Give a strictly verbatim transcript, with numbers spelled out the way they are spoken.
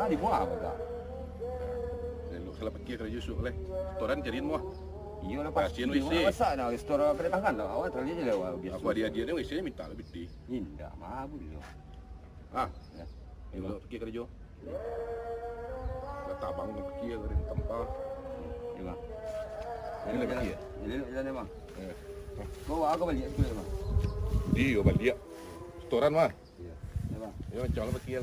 Di mua apo dah? Elok salah pakia karajo suok leh. Setoran cariin mua. Iyo lah Pasian pasti. W C. Masa nak restoran kedatangan lah. Awak terlalu je lah biasa. Aku adik-adik ni W C minta lah piti. Indak mah buliah. Ah, Ya. elok pakia karajo. Lah tabang pakia karajo tampa. Ya bang. Ini lah pakia. Jadi elok jalan ya bang. Eh. Kau awak balik sikit bang. Iyo baliak. Setoran mah. Iya. Ya bang. Yo, macam lah pakia.